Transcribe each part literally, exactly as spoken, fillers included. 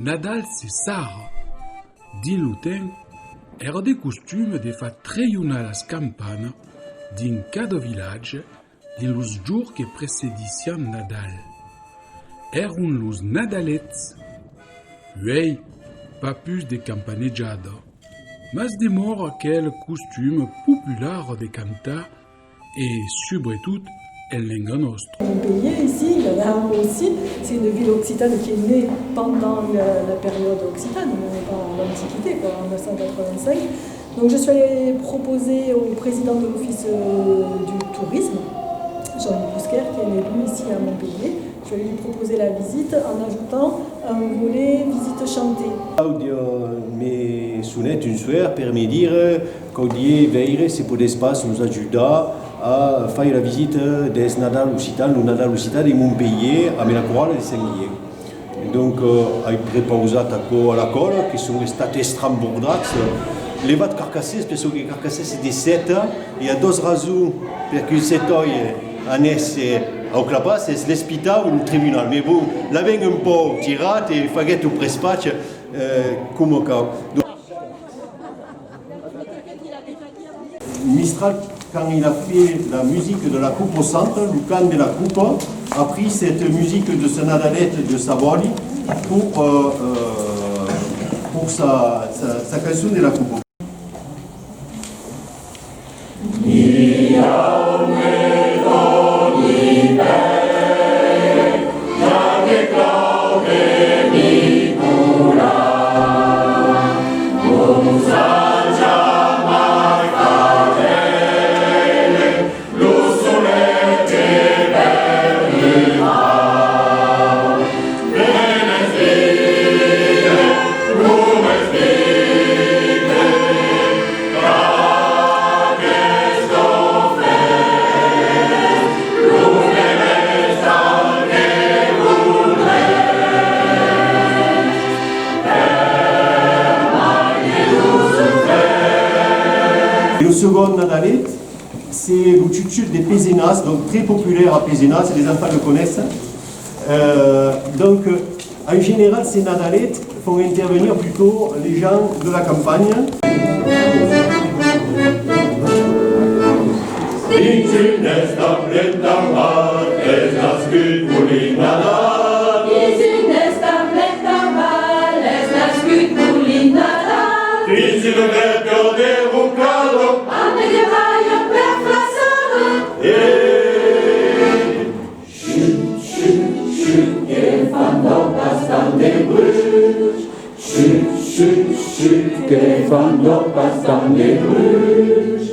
Nadal se sarra. Dins lo temps, èra de costum de far trelhonar las campanas dins cada vilatge dins los jorns que precedissián Nadal. Èran los Nadalets. Uèi, pas pus de campanejada, mas demòra aquel costum popular de cantar e, subretot, en lenga nòstra. Montpellier, ici, il y en a aussi. C'est une ville occitane qui est née pendant la, la période occitane, on n'est pas à l'Antiquité, quoi, en neuf cent quatre-vingt-cinq. Donc je suis allée proposer au président de l'Office, euh, du tourisme, Jean-Yves Bousquer, qui est né lui ici à Montpellier. Je vais lui proposer la visite en ajoutant un volet visite chantée. Claudio me sonèt un soèr per me dire qu'audiá veire se podètz pas nos ajudar a faire la visita dels Nadal occitans, lo Nadal occitan de Montpelhièr, amb la corala de Sent Guilhèm. Donc, euh, ai prepausat aquò a la còla, que son estats estrambordats. Levat Carcassés, per çò que Carcassés es de Seta, e i a doas rasons per qu'un setòi anèsse au Clapàs, es l'espitau e lo tribunal. Mas bon, l'avèm un pauc tirat e faguèt un prespach, euh, coma cau. Donc, Mistral, quand il a fait la musique de la Coupe au Centre, le cant de la coupe, a pris cette musique de ce Nadalet de Savòli pour, euh, euh, pour sa, sa, sa cançon de la coupe. Et le second Nadalet, c'est le tchut-tchut de Pézenas, donc très populaire à Pézenas, les enfants le connaissent. Euh, donc, euh, en général, ces Nadalets font intervenir plutôt les gens de la campagne. Dins un estable tanbat es nascut Paulin Nadal. Dins un estable tanbat es nascut Paulin Nadal. Dins una grèpia de rocada. Amb de balha per flaçada. E Chut, chut, chut, que fan donc pas tant de bruch. Chut, chut, chut, que fan donc pas tant de bruch.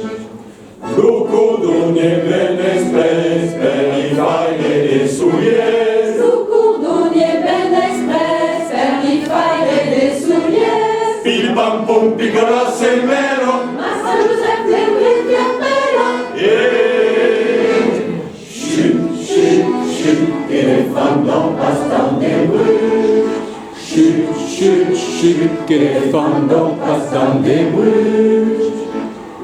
Lo cordonièr ven exprès per li faire de solièrs. Lo cordonièr ven exprès per li faire de solièrs. Pim pam pom pica la semèla. Mas Sant Josèp l'engrèt i apèla. E Chut, chut, chut, que ne fan donc pas tant de bruch. Chut, chut, chut, que ne fan donc pas tant de bruch.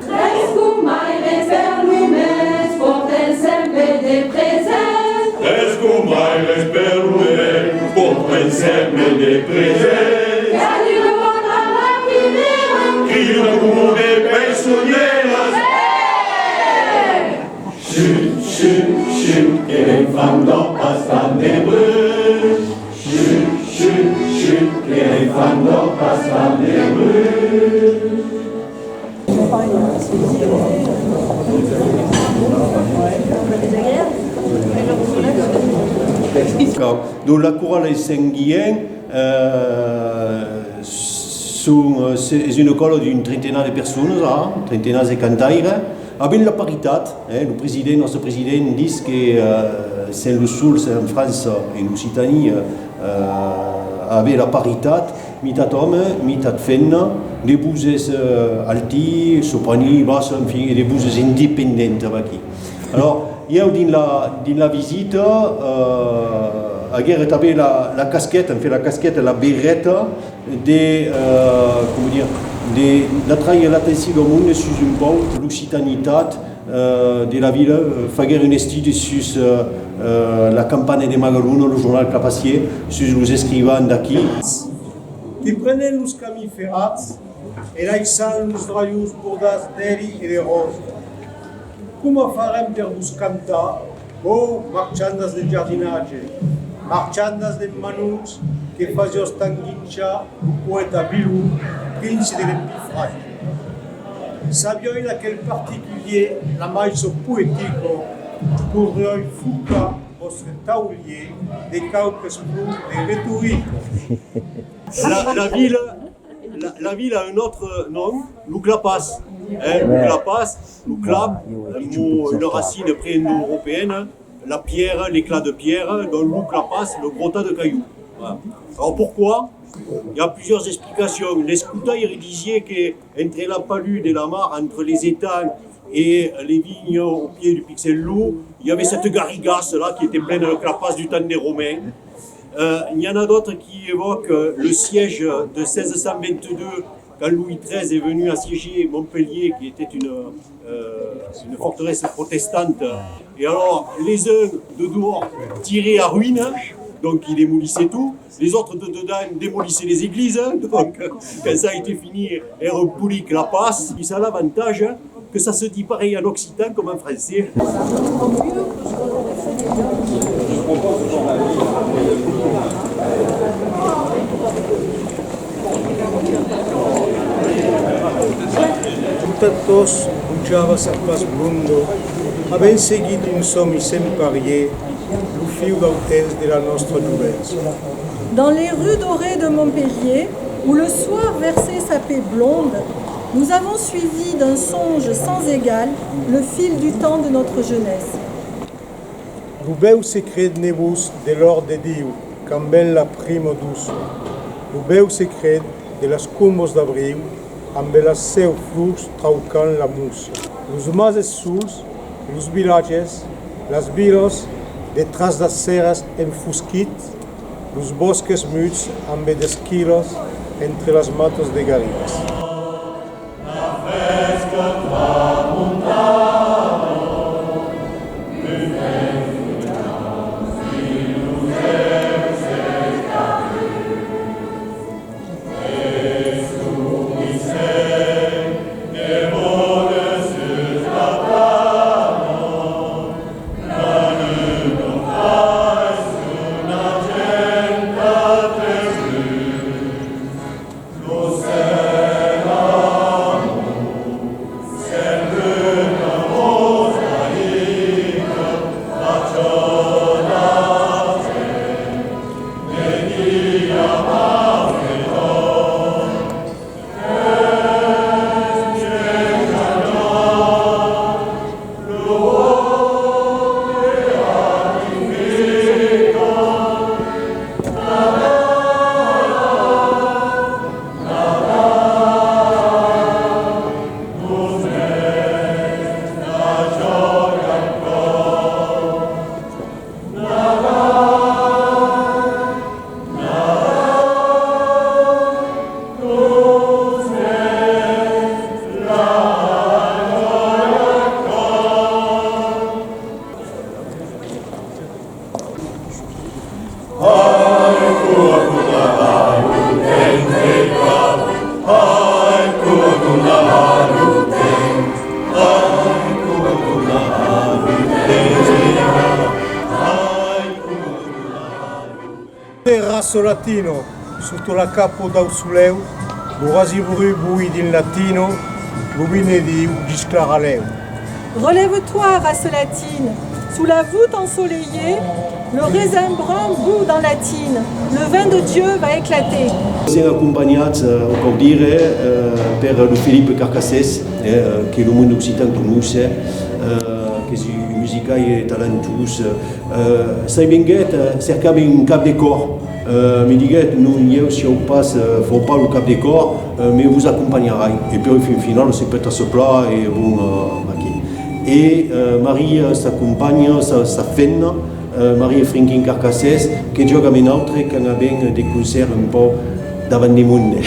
Tres comaires per lo mes pòrtan semble de presents. Tres comaires per lo mes pòrtan semble de presents. Cal ir répondre a la quimèra. Cridon coma de peisonièras. Chut, chut, chut, que ne fan donc pas tant de bruch. Chut, chut, chut, que ne fan donc pas tant de bruch. Donc, la corala de Sent Guilhèm, euh, son, euh, se-, es una còla d'un trentenat de personas, ah, trentenats de cantaires. Avèm la paritat, eh, lo president, nòstre president, ditz que, eh, sèm los sols en França, en Occitània, eh, aver la paritat, mitat òme, mitat femna, de voses, eh, alti, soprani, bassa, enfin, e de voses independenta, vaquí. Alors, ieu, dins la, dins la visita, eh, aguère tanben la, la casqueta, enfin, la casqueta, la berreta, de, eh, coma dire, de, d'atraire l'atencion dau monde sus un pauc l'occitanitat, eh, de la vila, eh, faguère un estudi sus, eh, eh, la campana de Magalona, lo jornal clapassièr, sus los escrivans d'aquí. Que prenèm los camins ferrats e laissam los dralhons bordats d'èli e de ròsa. Coma farem per vos cantar, vos, marchandas de jardinatge, marchandas de manons que fasiatz tant guinchar lo poèta Vilon, prince de l'Epifratge? Sabiái laquel particulièr, la maissa poetica, podriái focar vòstre taulièr de quauques flors de retorica. La, la vila, la, la vila a un autre nom, lo Clapàs. Hein, lo Clapàs, lo clap, un mot, una racina preindoeuropeana, la pierre, l'éclat de pierre, donc lo Clapàs, le gros tas de cailloux. Voilà. Alors pourquoi ? Il y a plusieurs explications. L'escotaire disiá que entre la palude et la mare, entre les étangs et les vignes au pied du Pixel Loup, il y avait cette garrigasse là qui était pleine de clapàs du temps des Romains. Euh, il y en a d'autres qui évoquent, euh, le siège de seize cent vingt-deux, quand Louis treize est venu assiéger Montpellier, qui était une, euh, une forteresse protestante. Et alors, les uns de dehors tiraient à ruine, donc ils démolissaient tout. Les autres de dedans démolissaient les églises, donc quand ça a été fini, èra un polit clapàs. Puis ça a l'avantage que ça se dit pareil en occitan comme en français. Tot a tost bojava sa fach blonda, avèm seguit un sòmi sens parièr, lo fiu dau temps de la nòstra jovença. Dans les rues dorées de Montpellier, où le soir versait sa paix blonde, nous avons suivi d'un songe sans égal le fil du temps de notre jeunesse. Lo bèu secret nevós de l'òrt de Diu, qu'embèla la prima doça. Lo bèu secret de las combas d'abriu, ambe las sèus flors traucant la mossa. Los mases sols, los vilatges, las vilas, detràs das sèrres enfosquits, los bòsques muts ambe d'esquilas entre las matas de garrigas. Raça latina, sota la capa dau solèu, lo rasibrun boí dins la tina, lo vin de Diu gisclaralèu. Relève-toi, race latine, sous la voûte ensoleillée, le raisin brun bout dans la tine, le vin de Dieu va éclater. Sèm acompanhats, eh, o cau dire, eh, per lo Philippe Carcassés, eh, que lo monde occitan conosse, eh, qu'es un musicaire talentós, eh, Eh, sai venguèt, eh, cercava un cap de còr. Eh, me diguèt, non, ieu siáu pas, eh, fau pas lo cap de còr, eh, me vos acompanharai. E puèi, fin finala, se pèta sa plan e bon, eh, vaquí. E, eh, Maria, sa companha, sa, sa femna, eh, Maria Frinquin Carcassés, que jòga amb nautres quand avèm de concèrts un pauc davant de monde.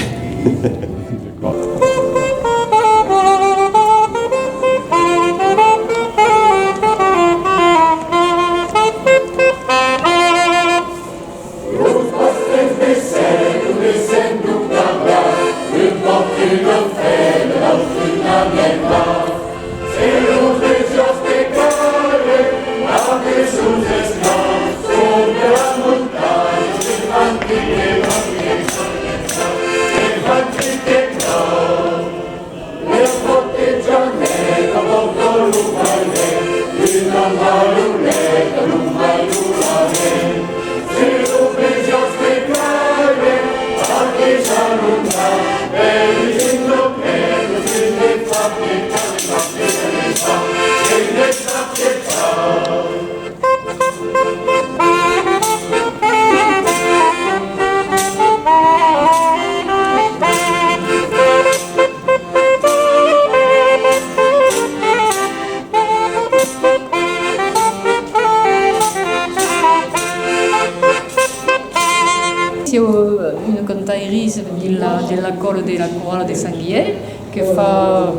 Una cantairís dins la, dins la còla de la corala de Sant Guilhèu, que fa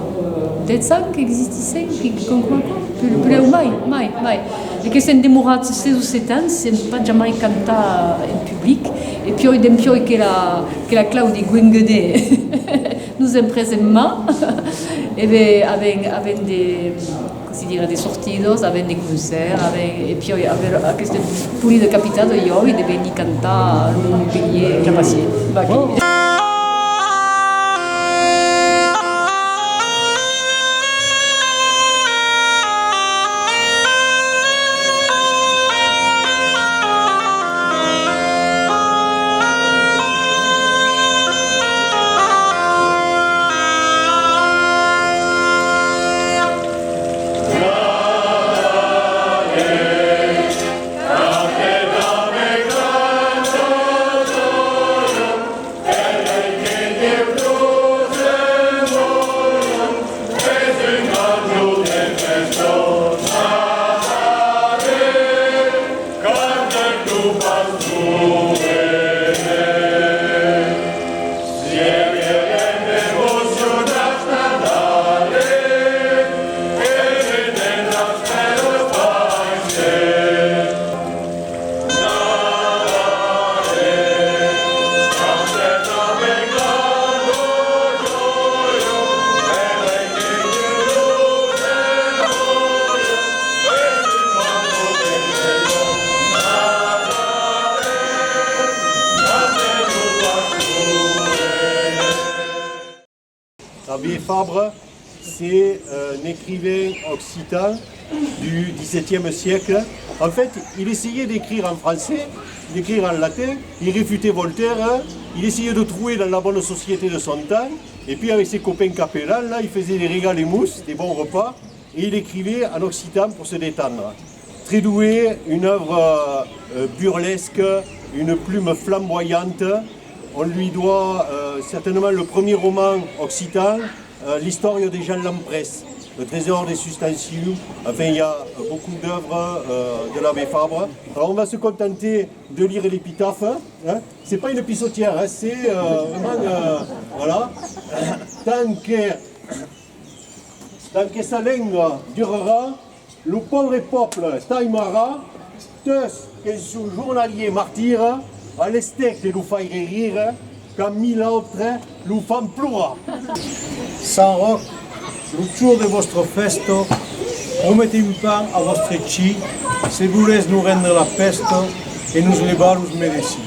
dètz ans qu'existissèm, que, que, que, que, puslèu mai, mai, mai. E que sèm demorats sièis o sèt ans sens pas jamai cantar en public. E piòi, dempiòi que la, que la Claudi Guenguedé nos en present man, e ben, avèm, avèm de, cossí dire, de sortidas, avèm de concèrts, avèm, e piòi avèm aquesta polida capitada, iòi, de venir cantar a lo Montpelhièr, ja passi. Vaquí. Abbé Fabre, c'est, euh, un écrivain occitan du dix-septième siècle. En fait, il essayait d'écrire en français, d'écrire en latin, il réfutait Voltaire, hein, il essayait de trouver dans la bonne société de son temps, et puis avec ses copains capelans, là, il faisait des régalemous, des bons repas, et il écrivait en occitan pour se détendre. Très doué, une œuvre, euh, euh, burlesque, une plume flamboyante. On lui doit, euh, certainement le premier roman occitan, euh, l'histoire de Jean Lampresse, le trésor des Sustancius. Enfin, il y a, euh, beaucoup d'œuvres, euh, de l'abbé Fabre. Alors, on va se contenter de lire l'épitaphe, hein. C'est pas une pissotière, hein, c'est, euh, vraiment, euh, voilà. Tant que Tant que sa lenga durarà, lo paure pòble s'aimarà, tues qu'en son jornalièr martire, a l'estèc de lo faire rire, quand mil autres lo fan plorar. Sant Ròc, lo jorn de vòstra fèsta, prometèm pan a vòstre chin, se volètz nos rendre la pèsta e nos levar los medecins.